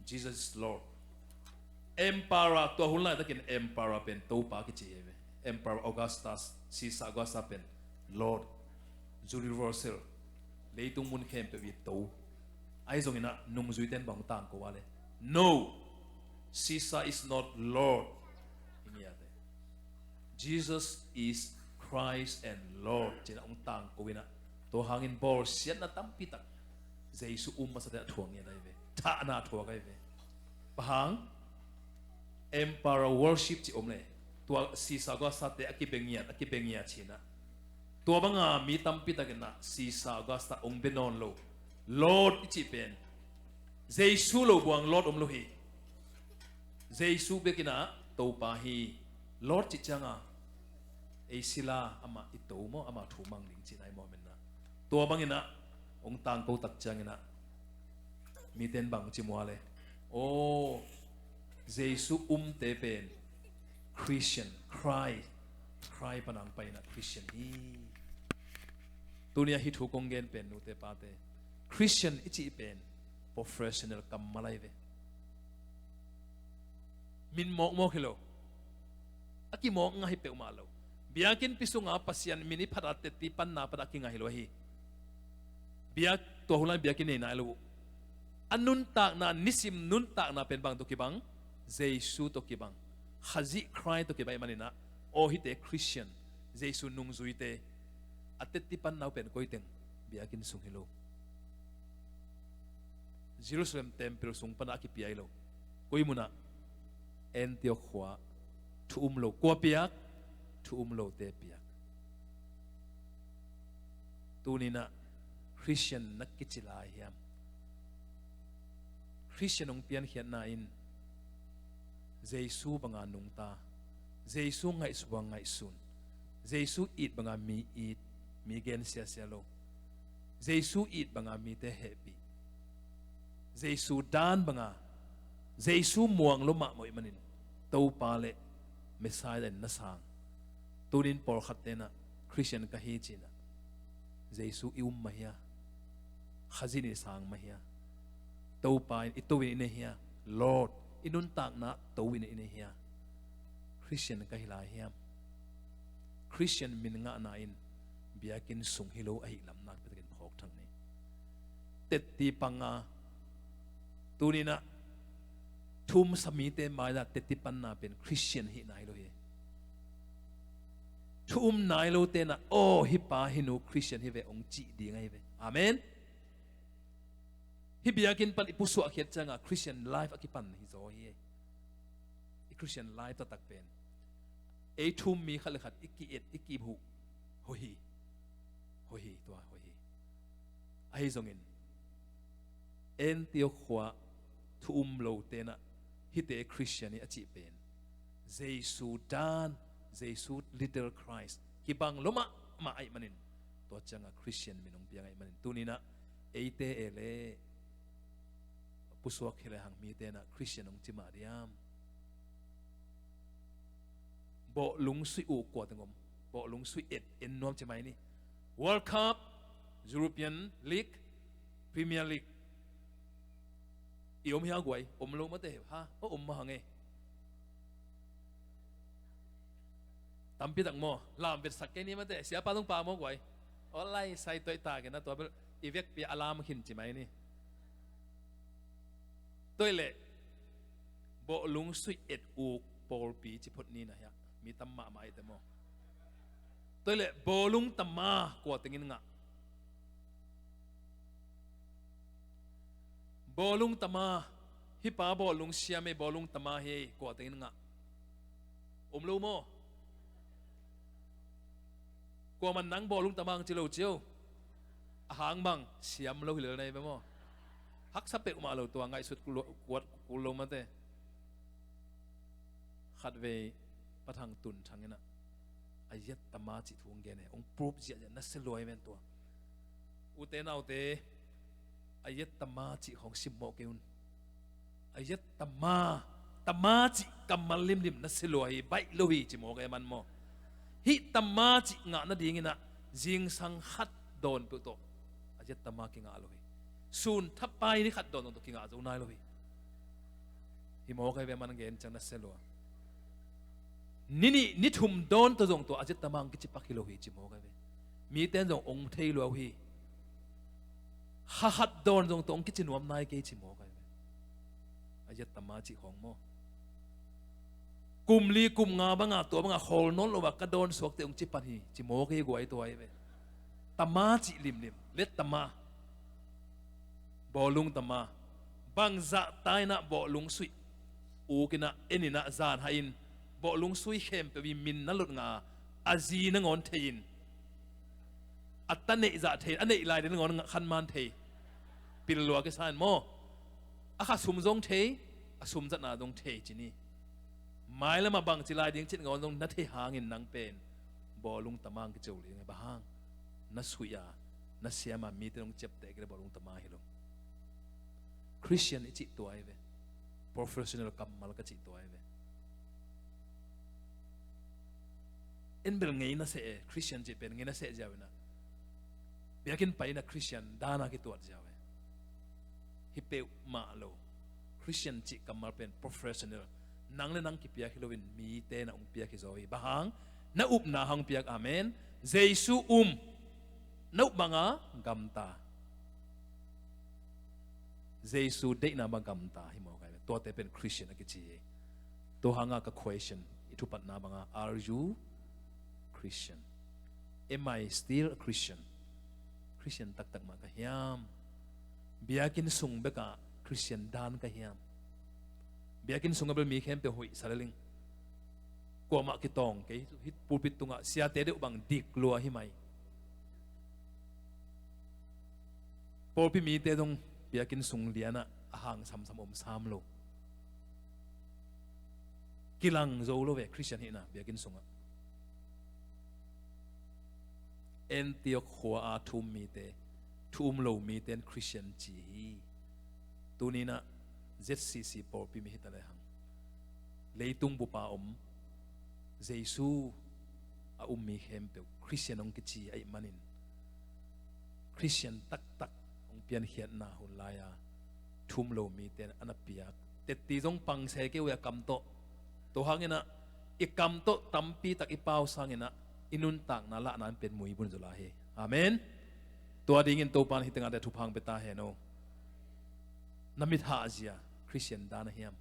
Jesus is Lord. Emperor, tua hun laitakin Emperor pen Topa kici hi ve. Emperor Augustus, Caesar Augustus pen Lord, Universal, leitung mun khempeuh i To. Ahi zongin ah nungzuite in bang tangko a le? No, Caesar is not Lord. Hi ngiate. Jesus is Christ and Lord, ci-in ah hong tangko in ah, tua hangin bawlsiatna tampi tak Jesu um masate a thuak ngiat ahi ve. Thahna a thuak ahi ve. Bang hang? Emperor worship cih om le. Tua Caesar Augustus-te a kibia ngiat, a kibia ngiat ci-in ah, tua banga mi tampi takin ah Caesar Augustus hong bia nawn lo. Lord i cih pen Jesu lo buang Lord om lo hi. Jesu biakinn ah Topa hi. Lord cih ciangin ei sila, amah i To maw, amah thu mang ding cihna hi maw, amen na. Tua bangin ah hong tangko tak ciangin ah mite in bang ci mua le? Aw, Jesu umte pen Christian, Christ, Christ pan hong pai-in ah Christian hi. Tuni-ah hih thu kong gen pen, nute pate, Christian i cih pen professional kammal ahi ve. Min mawkmawk hi lo. A kimawk ngah hi peuhmah lo. Biakinnpi sunga Pasian min i phat a tetti panna pan a kingah hi lo ahi. Biak, tua hun lai biakinn nei nai lo uh. A nuntakna, nisim nuntakna pen bang tawh kibang? Jesu tawh kibang. Khazih Christ tawh kibang ahih manin ah, aw, hihte Christian, Jesu nungzuite, a tetti panna uh pen koi teng? Biakinn sung hi lo. Jerusalem temple sung pan a kipia hi lo. Koi munah? Antioch khua. Thu um lo. Kua piak? Thu um lote piak. Tuni-in ah Christian na kici lai hiam? Christian hong piankhiatna in Jesu banga nungta, Jesu ngaihsut banga ngaihsun, Jesu it banga mi it, mi gen siasia lo, Jesu it banga mite hehpih, Jesu dan banga, Jesu muang lo mahmah ahih manin Topa le Messiah in na sang. Tuni-in pawlkhatte in ah Christian ka hi ci-in ah Jesu i um mah hia? Khazih in i sang mah hia? Topa in, i To in i nei hia? Lord, i nuntakna To in i nei hia? Christian ka hi lai hiam? Christian min ngahna in biakinn sung hi lo ahih lam nakpi takin phawk thang ni. Tetti panga, tuni-in ah thu um sa mite mai-ah tetti panna pen Christian hihna hi lo hi. Thu um nai lote in ah, aw, hih pa hih nu Christian hi ve, hong cih ding ahi ve. Amen. Hih biakinn pan i pusuahkhiat ciangin Christian life a kipan hi zaw hi. I Christian life taktak pen ei thu um mi khat le khat i ki-et, i kihuh, hoih hi. Hoih hi, tua hoih hi. Ahi zongin Antioch khua thu um lote in ah hihte Christian hi a cih pen Jesu dan, Jesu little Christ kibang lo mahmah ahih manin, tua ciangin Christian min hong piang ahih manin, tuni-in ah eite e le pusuak hi le hang mite in ah Christian hong ci mah diam? Bawlung suih uk kua teng om? Bawlung suih et, en nuam ci mai ni. World Cup, European League, Premier League. I om hia guai? Om lo mate ha. O, om mah hang e. Tampi tak maw, lam vetsak kei ni mate. Siapa tung pa maw guai? Aw lai, sai tuai ta kei na, tua bel i vekpi a lam khin ci mai ni. Tua leh bawlung suih et uk pawlpi ci phot ni na hia. Mi tam mahmah i te maw. Tua leh bawlung tama kua tengin ngah? Bawlung tama, hih pa bawlung siam ei, bawlung tama hi ei, kua tengin ngah? Om lo maw? Kuaman nang bawlung tama hang ci lo cio. A hang bang siam lo hi lel na hi ve maw? Haksa peuhmah lo, tua ngaihsut kul lo, kuat kul lo mate. Khatvei Pa Thang Tun Thang in ah A yet tama cih thu hong gen e, hong proof ziahziah na sia lua hi ven tua. Ute naute, a yet tama cih khawng simmawh kei un. A yet tama, tama cih kammal limlim na sia lua hi, baih lo hi ci mawk e man maw. Hih tama cih ngah nadingin ah zingsang khat dawn peuh tawh a yet tama kingah lo hi. Sun thapai ni khat dawn zong tawh kingah zo nai lo hi. Hi mawk e ve, man gen ciang na sia lua. Ni nih ni thum dawn tawh zong tua a yet tama hong kici pak hi lo hi ci mawk e ve. Mite in zong hong thei lua uh hi. Kha khat dawn zong tawh hong kici nuam nai kei ci mawk e ve. A yet tama cih khawng maw. Kum li kum nga banga tua banga khawl nawn lo a ka dawn suakte hong ci pan hi ci mawk e, guai tua hi ve. Tama cih limlim, let tama. Bawlung tama. Bangzah ta in ah bawlung suih uk in ah, en in ah, zan hah in, bawlung sui khempeuh i min na lot ngah a, a zi nangawn thei in, a ta neih zah thei, a neih lai ding nangawn khan man thei. Pil lua kisa in maw. A kha sum zong thei, a sum zatna zong thei ci ni. Mailam ah bangci lai ding cih nangawn zong na thei hangin nang pen bawlung tama hong kici uh leng e. Bang hang? Na suih a, na siam a, mite hong ciapteh kei leh bawlung tama hi lo. Christian i cih tua hi ve. Professional kammal ka cih tua hi ve. En bel ngei na seh e, Christian cih pen ngei na seh ziau in ah. Biakinn pai in ah Christian dan a kituat ziau e. Hi peuhmah lo. Christian cih kammal pen professional. Nang le nang kipiak hi loin mite na hong piak hi zaw hi. Bang hang? Na upna hang piak. Amen. Jesu um. Na up banga gamta. Jesu deihna bang gamta hi mawk ai ve. Tuate pen Christian a kici hi. Tua hanga ka question, i thupatna banga, are you Christian? Am I still a Christian? Christian taktak mah ka hiam? Biakinn sung bekah Christian dan ka hiam? Biakinn sungah bel mi khempeuh hoih sa lel ing. Kuamah kitawng kei, hih pulpit tungah siate deuh bang dik lua hi mai. Pawlpi mite zong biakinn sung lianah a hang samsam om sam lo. Kilang zo lo ve Christian hihna biakinn sungah. Antioch khua-a thu um mite, thu um lo mite in Christian ci hi. Tuni-in ah Z C C pawlpi mi hi ta lehang, leitung bupa om Jesu a um mi khempeuh Christian hong kici ahih manin, Christian taktak hong piankhiatna hun lai-a thu um lo mite in a na piak. Tetti zong pang se kei uh a kam tawh. Tua hangin ah i kam tawh tampi tak i pau sangin ah i nuntakna lahna in pen muibun zaw lai hi. Amen. Tua dingin Topa in hih tengah te thupha hong pia ta hen aw. Na mithahzia Christian dan a hiam?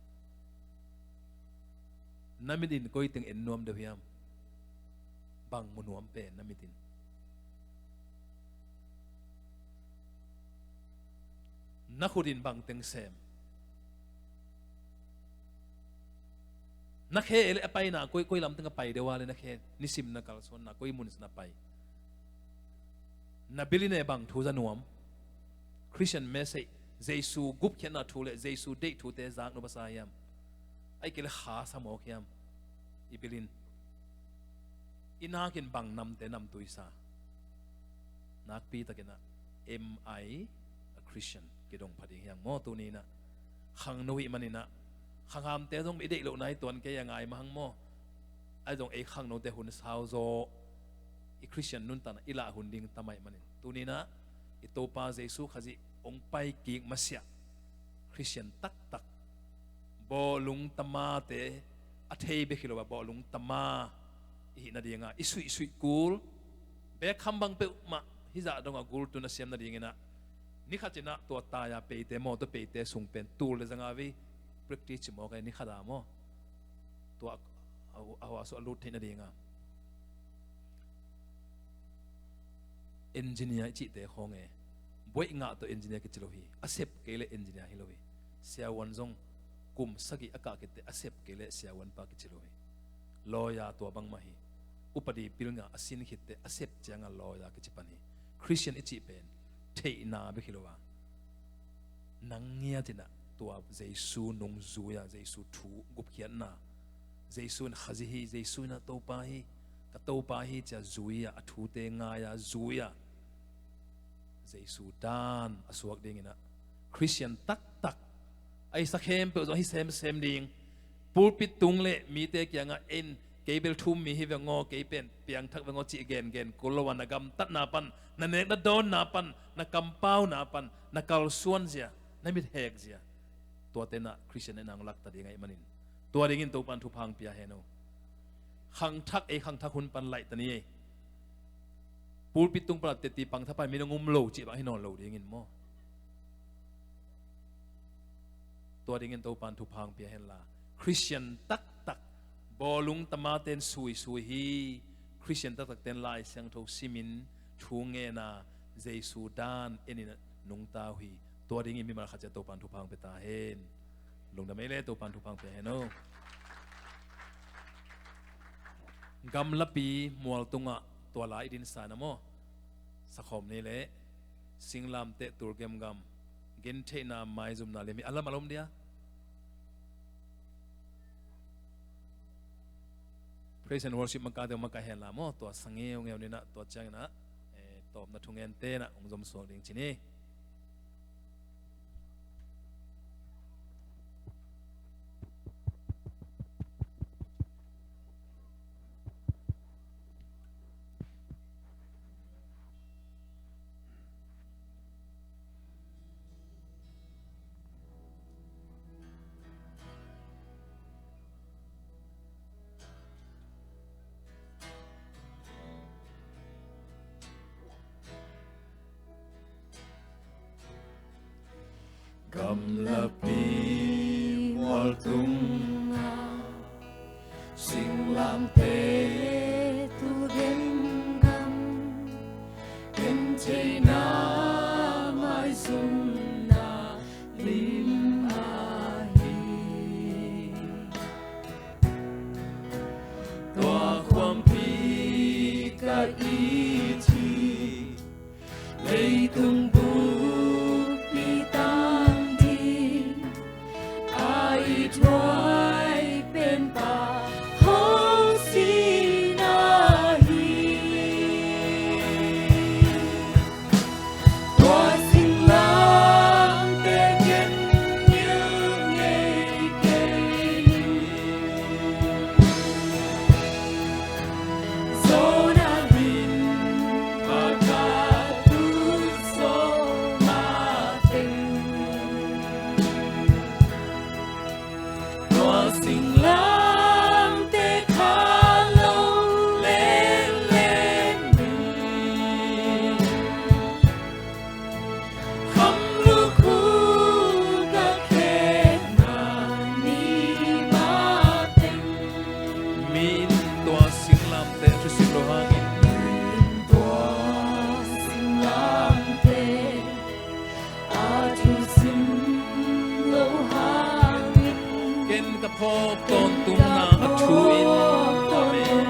Na mit in koi teng en nuam deuh hiam? Bang mu nuam pen na mit in? Na khut in bang teng sem? Na khe e le a paina koi, koi lam teng a pai deuh a le na khe, nisim na kalsuanna koi mun na pai? Na bil in e bang thu za nuam? Christian message, Jesu gupkhiatna thu le Jesu deih thute zak nuam a sa hiam? Ahih kei le kha sa mawk hiam? I bil in, i nak in bang namte namtui sa? Nakpi takin ah, am I a Christian? Kidong pha ding hi hang maw tuni-in ah. Khangno hih manin ah, khanghamte zong i deih lohna hi tuan kei a ngai mah hang maw. Ahi zong ei khangnote hun sau zaw, i Christian nuntakna i lah hun ding tam ahih manin, tuni-in ah i Topa Jesu Khazih hong pai kik masiah Christian taktak, bawlung tamate a thei bek hi lo a, bawlung tama i hih nadinga i suihsuih kul, bekham bang peuhmah hih zah dongah gultu na siam nadingin ah, ni khat in ah tua tai-a peite, mawtaw peite sung pen tul le zanga vei practice ci mawk e, ni khat a maw. Tua a, a, a, a, a lut theih nadinga. Engineer i cihte khawng e, buaih ngah tawh engineer kici lo hi. A sep kei le engineer hi lo hi. Siavuan zong kum sagih a kah khitte a sep kei le siavuanpa kici lo hi. Lawyer tua bangmah hi. Upadi pilna a sin khitte a sep cianga lawyer kici pan hi. Christian i cih pen theihna bek hi lo a, nang ngiat in ah tua Jesu nungzui-a, Jesu thu gupkhiatna, Jesu in Khazih hi, Jesu in ah Topa hi, Ka Topa hi ci-a zui-a, a thute ngai-a zui-a, Jesu dan a suak dinginah Khristian taktak a hisa khempeuh zong ahi semsem ding. Pulpit tung le mite kiangah en, kei bel thu-um mi hi veng aw, kei pen piangthak veng aw cih gengen kul lo-a, na gamtatna pan, na nek na dawnna pan, na kampauna pan, na kalsuan zia, na mithek zia, tuate inah Khristian inah hong lakta ding ahih manin, tua dingin Topan thupha hong pia hen aw. Khangthak, ei khangthak hun pan laih ta ni ei. Pulpit tung pan a teti pangtha pan min hong um lo cih bang hi nawn lo dingin maw. Tua dingin Topan thupha hong pia henla, Khristian taktak, bawlung tamaten suisui hi. Khristian taktakten Lai Siangtho simin, thu ngen a, Jesu dan enin nungta uh hi. Tua dingin mimal khat ciat Topan thupha hong pia ta hen. Lungdam ei le, Topan thupha hong pia hen aw. Gamlapi mual tungah tua la i dinsa na maw. Sakhawm ni le singlamteh tul gemgam, gentheihna maizumna liam hi. A lam a lom dia. Praise and worship makate makaih henla maw, tua sa ngeungeu ninah, tua cianginah, eh, tawpna thungen tenah hong zomsuak ding ci ni. Gamlapi mualtungah singlamteh tul gemgam, gentheihna maizumna lim ahi. Tua khuampi ka it hi, leitung buppi tang ding a it huai penpa ho sihna hi. Tua singlamteh ken ngilngei kei hi. Zo na min paka tu so mateng. Tua singlamteh kha lo lenlen ni. Kham lukhu ka khekna ni mateng. Mi in tua singlamteh thusim lo hangin. Mi in tua singlamteh a thusim lo hangin. Ken ka phawk tawntung na a thu in. Amen.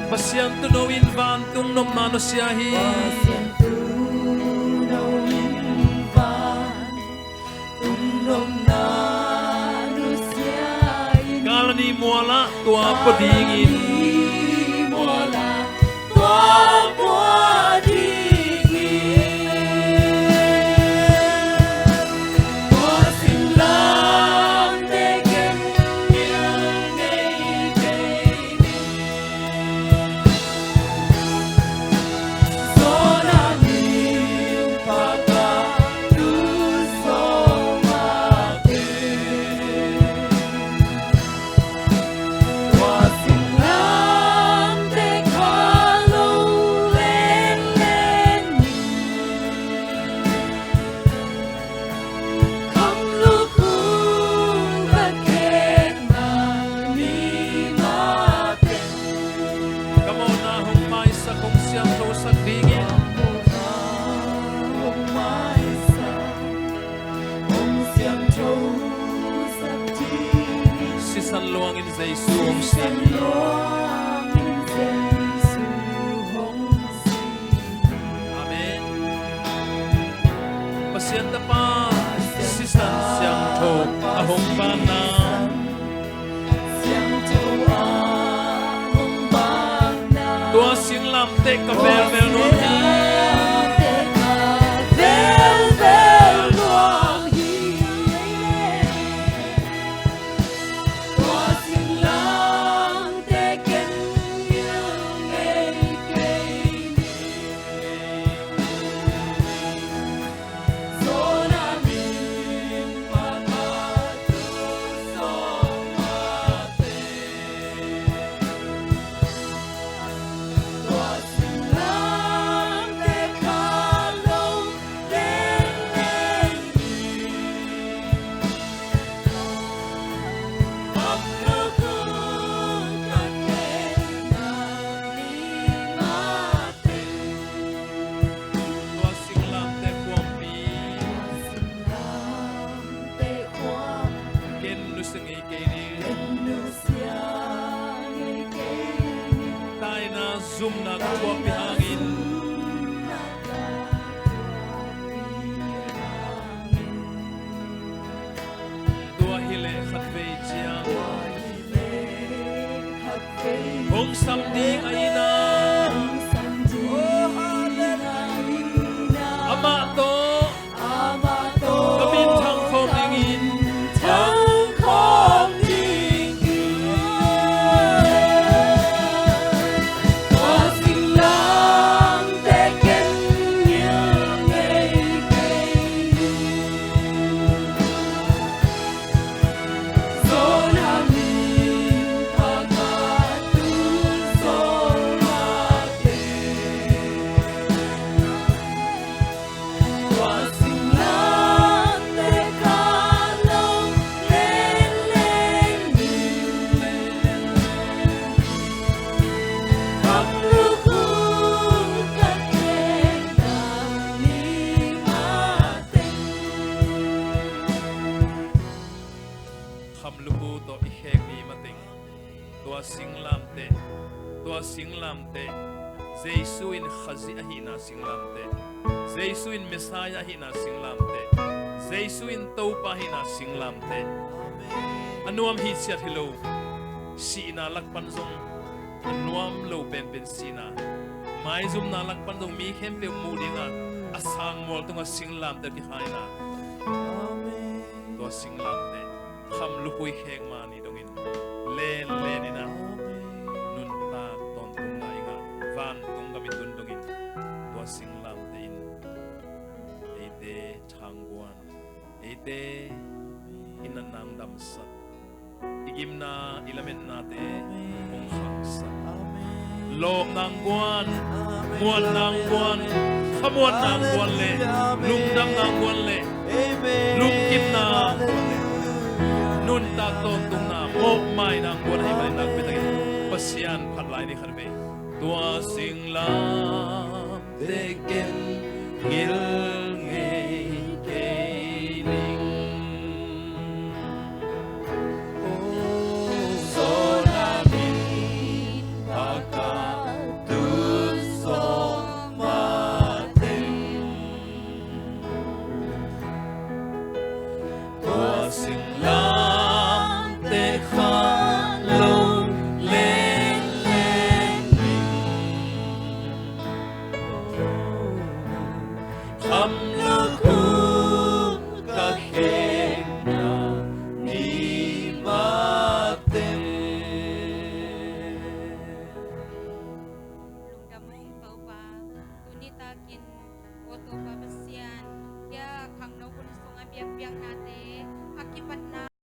Pasian tuuno in vantung nopna nusia hi. Pasian tuuno in vantung nopna nusia in. Kalvary mualah tua pua dingin. Kalvary mualah tua pua dingin. Tua singlamteh ken ngilngei kei ni. Ka mawhna hong maisak, hong siangthosak dingin. Sisan luangin Jesu hong si. Amen. Pasian Tapa sisan siangtho a hong banna, Ka velvel nuam hi. Tua singlamteh khuampi ken nusia ngei kei ning. Taina zumna ka thuakpih hangin. Tua hileh khatvei ciang hong sam ding ahihna. Oh, hallelujah. Amah tawh ka min thang khawm dingin. Thang khawm dingin. Tua singlamteh ken ngil ngei kei ning. Khamlupu tawh i khek ni mateng. Tua singlamteh, tua singlamteh, Jesu in Khazih ahihna singlamteh, Jesu in Messiah ahihna singlamteh, Jesu in Topa ahihna singlamteh. A nuam hi ciat hi lo, sihna lak pan zong a nuam lo penpen sihna. Maizumna lak pan zong mi khempeuh muh dingah a sang mual tungah singlamteh kikhaina. Tua singlamteh khamlupu i khek mah ni dongin, len len in ah nuntak tawntungna i ngah vantung gam i tun dongin, tua singlamteh in eite thangguan, eite i natna hong damsak, i gimna i lametnate hong khangsak. Lawp nang guan, muan nang guan, khamuan nang guan le, lungdam nang guan le, lungkimna, nuntak tawntungna, mawhmai nang guan ahih manin nakpi takin Pasian phat lai ni khat vei. Tua singlamteh ken ngil ngei kei ning. Lungdam ung Topa, tuni takin, aw Topa Pasian,